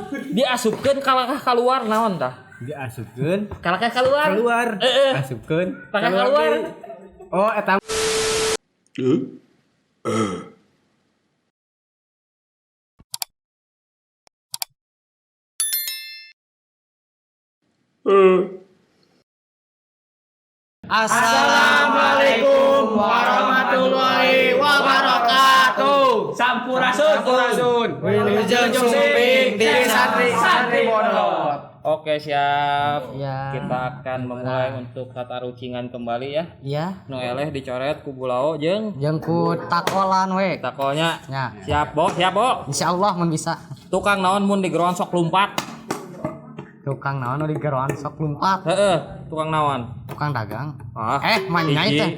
Diasupkeun kalakah keluar naon tah? Diasupkeun Kalakah keluar. keluar. Heeh. Asupkeun Kalakah keluar. Oh, eta Assalamualaikum warahmatullahi wabarakatuh. Sampurasun. Sampurasun. Wilujeng sumping di santri santri bodoh. Oke, siap. Ya. Kita akan memulai untuk tata rucingan kembali ya. Iya, Nu eleh dicoret ku bulao jeung jeung ku takolan we. takolnya. Ya. Siap, Bo. Siap, Bo. Insyaallah mun bisa. Tukang naon mun digeroan sok lumpat. Tukang naon nu digeroan sok lumpat. Heeh, tukang naon? Tukang dagang. Ah. Manyai hiji, teh.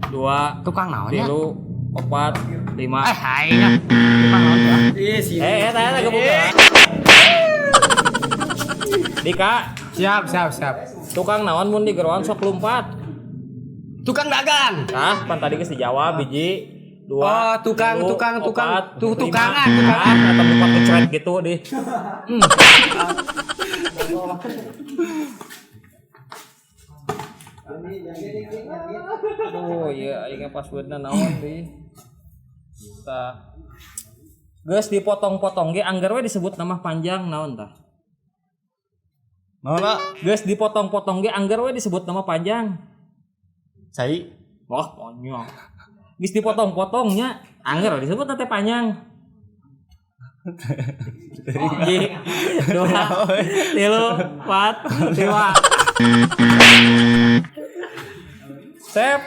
dua, Tukang naon nya? tilu, opat, lima. Hai nya. Tukang naon teh? Eh, eta eta kebuka. Dika, Siap, siap, siap. tukang naon mun digeroan sok lumpat. Tukang dagang. Ah, pan tadi geus dijawab hiji, dua, Oh, tukang, tilu, tukang, tukang. opat, Tuh, lima. tukangan, tukangan. Ah, atau lupa kecret gitu deh. Aduh, iya aing passwordna naon di. Tah. Geus dipotong-potong ge anggar we disebut nama panjang naon tah? Naon, Pak? Geus dipotong-potong ge anggar we disebut nama panjang. Cai. Wah, panjang. Geus dipotong-potongnya anggar disebut teh panjang. Hiji, dua, tilu, empat, lima. Sep.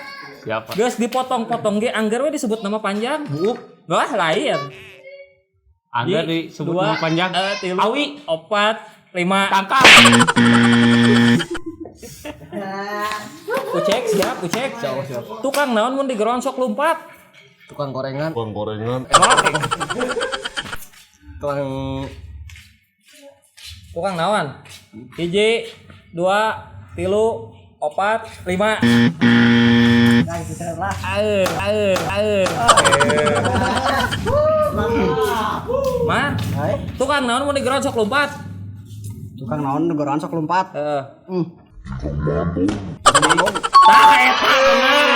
Siapa? Geus dipotong-potong ge anggar we disebut nama panjang. Buuk. Wah, lain. Anggar Hiji, disebut dua, nama panjang. Tilu, awi, opat, lima. Tangkap. Ucek, siap, ucek. Tukang naon mun digeroan sok lumpat. Tukang gorengan, Tukang gorengan. tukang Tukang naon? Hiji, dua, tilu, opat, lima. Aeur, aeur, aeur. Ma, tukang naon mun digeroan sok lumpat? tukang naon nu geroan sok lumpat. Heeh. Hmm. Tah eta bener.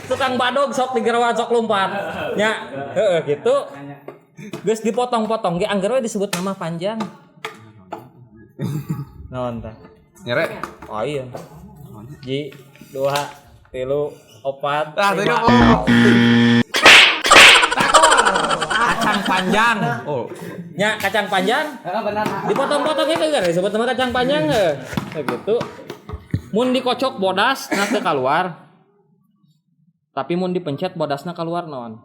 Tukang badog sok digeroan sok lumpat. Nya, heeh gitu. Geus dipotong-potong ge anggar we disebut nama panjang. Naon tah? Nyere. Oh iya. Ji, dua, tilu, opat, Ah, tadi lima. apa? Kacang panjang. Oh, Nya, kacang panjang. Dipotong-potongnya kagak disebut nama kacang panjang heuh. Kayak gitu. Mun dikocok bodas na teu kaluar. Tapi mun dipencet bodasna keluar naon?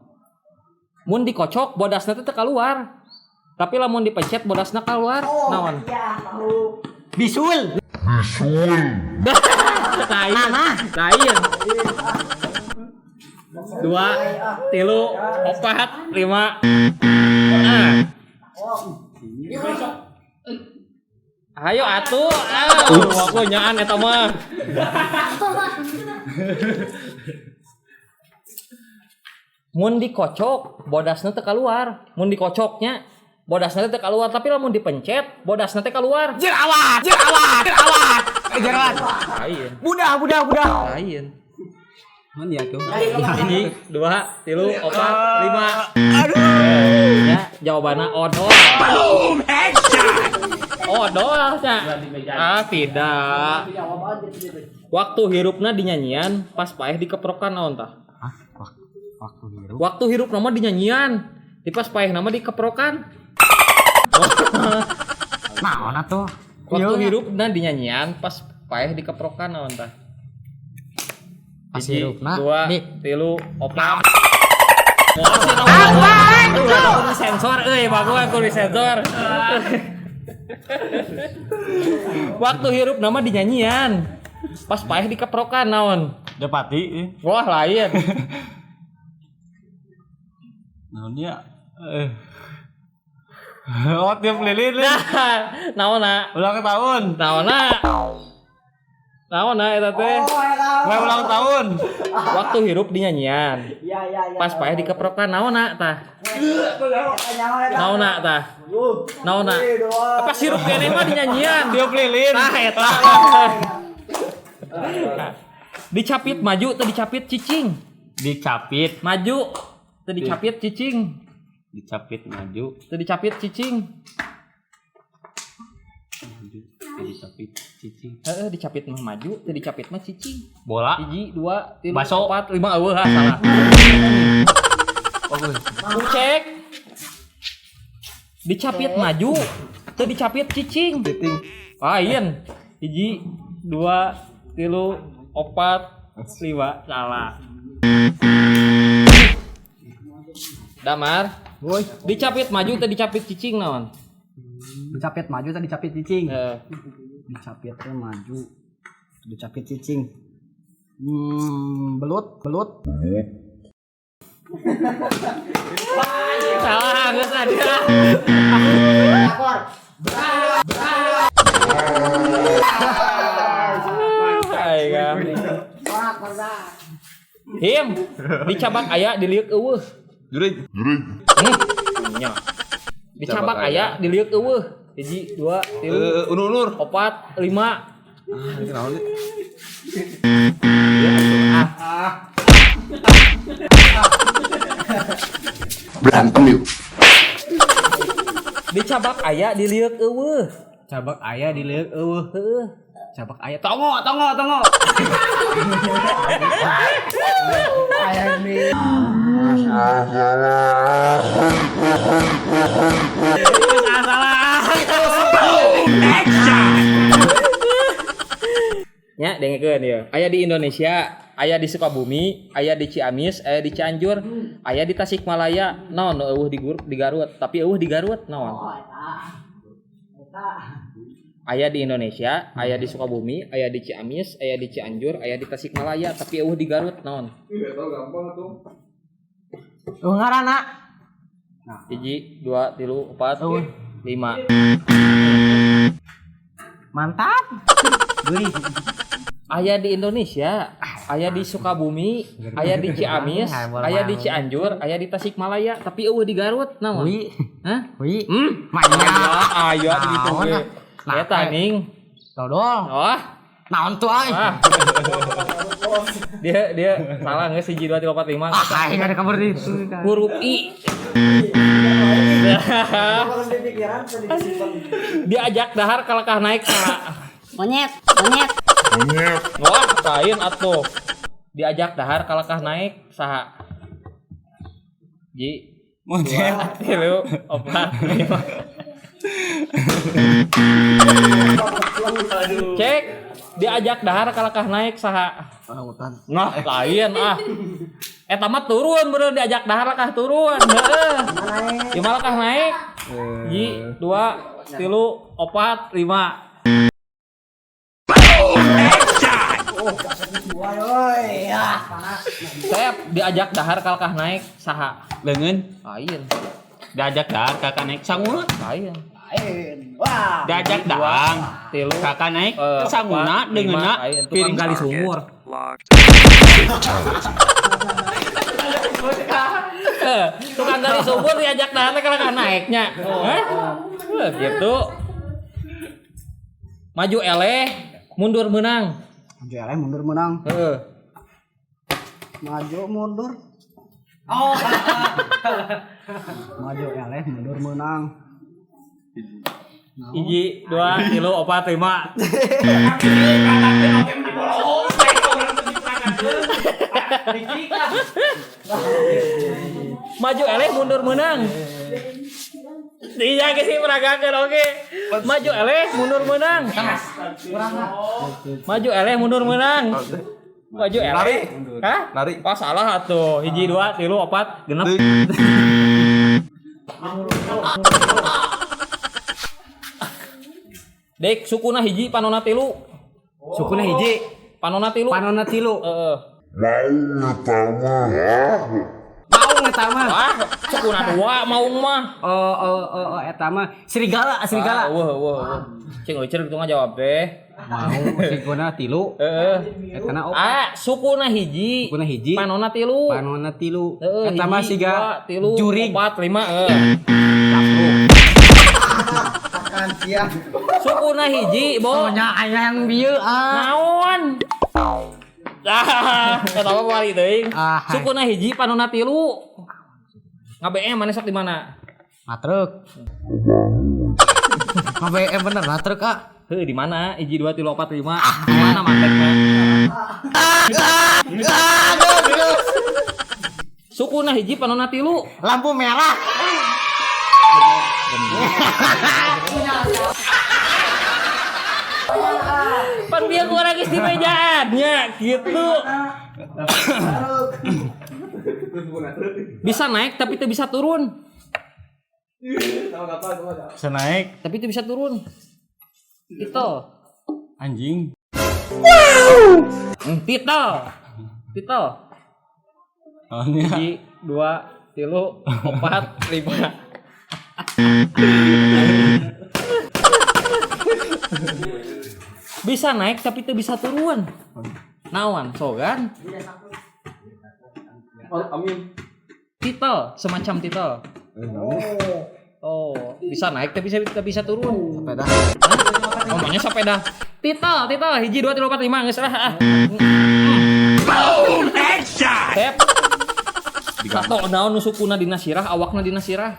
Mun dikocok bodasna teh teu kaluar. Tapi lamun dipencet bodasna keluar naon? Bisul. Lain. Lain. Dua, tilu, opat, lima. Ah. Ayo atuh, ah, aku nyaan eta mah. Mun dikocok, bodasna teu keluar. Mun dikocoknya, bodasna teh teu keluar, tapi lamun dipencet, bodasna teh keluar. Jerawat, jerawat, jerawat. Jerawat. Lain, Budah, budah, budah. lain. mana ya tuh? Hiji, dua, tilu, opat, lima. Aduh. Ya, jawabannya odol. Odol, ya. Ah, tidak. Waktu hirupna dinyanyian, pas paeh dikeprokan naon tah? Hah? Waktu hirup. Waktu hirup nama dinyanyian, di pas paeh nama dikeprokan. Naon atuh? Waktu Ieu nya. hirupna dinyanyian, pas paeh dikeprokan naon tah? Pas Hiji, hirupna dua, di tilu, opat. Apaan tuh? Sensor euy, bagus aku disensor. Waktu hirup nama dinyanyian. Pas paeh dikeprokan naon? Depati. Wah, lain. Naon ya? Oh, tiap lilin. Nah, naon na? Ulang tahun. Naon na? Naon nah eta teh? Kue ulang tahun. Waktu hirup dinyanyian. Iya. Pas paeh dikeprokan naon tah? Naon tah? Naon? Apa sirup keneh mah dinyanyian? Tiup lilin. Tah eta. Dicapit maju teu dicapit cicing. Dicapit, Maju teu dicapit cicing. Dicapit maju, Teu dicapit cicing. Maju, dicapit cicing. Heeh, dicapit mah maju, teu dicapit mah cicing. Bola. 1, 2, 3, Baso. 4, 5, eueuh ah, salah. Cek. Dicapit maju, teu dicapit cicing. Cicing. Lain. 1, 2, 3, 4, 5, salah. Damar, Woi, dicapit maju teu dicapit cicing naon? Dicapit maju tadi dicapit cicing. Heeh. Dicapit teh maju. Dicapit cicing. Belut, belut. Salah, geus ada. Aing. Him, dicabak aya diliuk eueuh. Jurig. Nya. Dicabak aya diliuk eueuh. 1, 2, 3, Unur-unur. 4, 5. Ah, ini naon nih? Berantem yuk. Dicabak aya diliuk eueuh. Cabak aya dileueuk eueuh. Heueuh. Cabak aya tongo tongo tongo. Aya ini. Nya dengekeun ieu. Aya di Indonesia, aya di Sukabumi, aya di Ciamis, aya di Cianjur, aya di Tasikmalaya. Naon nu eueuh di Garut, tapi eueuh di Garut naon? Aya di Indonesia, aya di Sukabumi, aya di Ciamis, aya di Cianjur, aya di Tasikmalaya, tapi eueuh di Garut naon? Eueuh ngaranna. 1, 2, 3, 4, 5. Mantap. Gurih. Aya di Indonesia, aya di Sukabumi, aya di Ciamis, aya di Cianjur, aya di Tasikmalaya, tapi eueuh di Garut naon? Hui. Hah? Hui. Hmm. Manya. Aya di ditu Naon, ge. nah. Eta ning. Dodol. Wah, Naon tuh ai? ah. Dia dia salah geus 1 2 3 4 5. Ah, aing ada kabar di itu. Huruf I. Diajak dahar kalakah naik saha? Monyet, monyet. Wah, lain atuh. Diajak dahar kalakah naik saha? Ji, Monyet. 3, 4, 5. Cek, diajak dahar kalakah naik saha? Orang hutan. Nah, lain ah. Eta mah turun bener diajak dahar kalakah turun. Heeh. Ieu mah kalakah naik. Ji, 2, 3, 4, 5. Saya diajak dahar kalakah naik saha? Leungeun. Lain, Diajak dahar kakak naik sanguna. lain. Diajak dahar Tilu, kakak naik sanguna empat, lima, leungeunna lain. Tukang piring gali sumur. Tukang gali sumur diajak dahar teh kalakah naiknya. Hah? Gitu. Maju eleh, mundur menang. Maju eleh mundur menang. Heeh. Maju mundur. Oh. Maju eleh mundur menang. 1, 2, 3, 4, 5. Maju eleh mundur menang. Iya sih peragakan oke. Maju eleh mundur menang. Maju eleh mundur menang. Maju eleh. Lari. Hah? Lari. Oh salah atuh. 1, 2, 3, 4, 6. Dek sukuna hiji panona tilu. Sukuna hiji, Panona tilu. panona tilu. Heeh. Mau Maung eta mah. Wah, sukuna dua maung mah. Oh, eta mah serigala, serigala. Ah, wah, wah, wah. Cing euceur kitu ngajawab teh. Maung sukuna 3. Heeh. Eta na opat. Ah, sukuna hiji. Sukuna hiji. Panona 3. Panona 3. Heeh, Eta mah hiji, siga dua, tilu, jurig. 4, 5, heeh. Makan siang. Sukuna hiji, Bo. Nya ayang bieu ah. Naon? Ah, eta mah wali teuing. Ah, hai. Sukuna hiji, panona 3. Ngabeem maneh sok di mana? Matruk. Ngabeem bener matruk ah. Heuh, di mana? 1 2 3 4 5. Di mana mantekna? Sukuna hiji panona 3. Lampu merah. Pan bieu kurang geus di mejaan nya gitu. Bisa naik tapi teu bisa turun. Bisa naik Tapi teu bisa turun. Titel. anjing. Titel. Titel. Naonnya? 1 2 3 4 5. Bisa naik tapi teu bisa turun. Naon, sogan? Amin. Titel, semacam titel. Oh, bisa naik tapi bisa turun. Sepeda. Ngomongnya sepeda. Titel, titel, 1 2 3 4 5 geus lah. Ah. Boom headshot. Sep. Sato naon nu sukuna dina sirah, awakna dina sirah.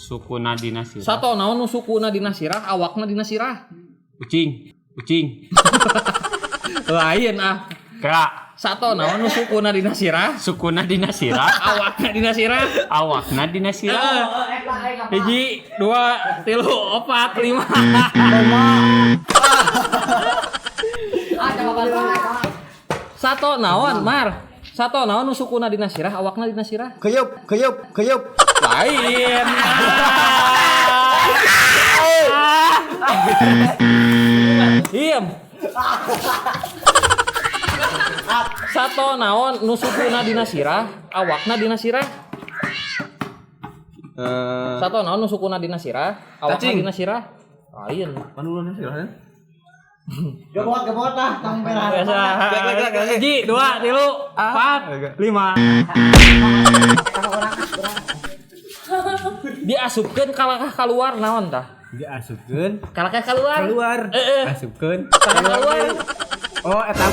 Sukuna dina sirah. Sato naon nu sukuna dina sirah, awakna dina sirah. Ucing, ucing. Lain ah. Kera. Sato naon nu sukuna dina sirah, Sukuna dina sirah, awakna dina sirah. awakna dina sirah. 1 2 3 4 5. Sato naon, Mar? Sato naon nu sukuna dina sirah, awakna dina sirah. Keyup, keyup, keyup. Lain. Diem. Sato naon nu sukuna dina sirah, awakna dina sirah. Sato naon nu sukuna dina sirah, awakna dina sirah. Lain. Gebot, gebot lah, tong merah. Biasa. 1 2 3 4 5. Diasupkeun kalakah keluar naon tah? Diasupkeun Kalakah keluar. keluar. Heeh. Asupkeun. Kalakah keluar. Oh, eta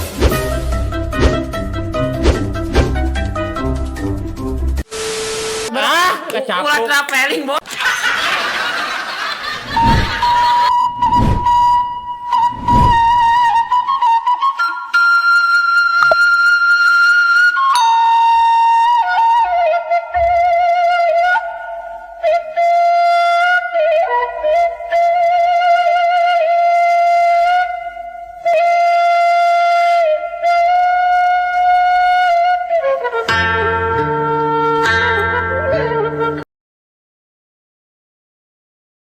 Ah, kecaplok. Ulah traveling, Bo.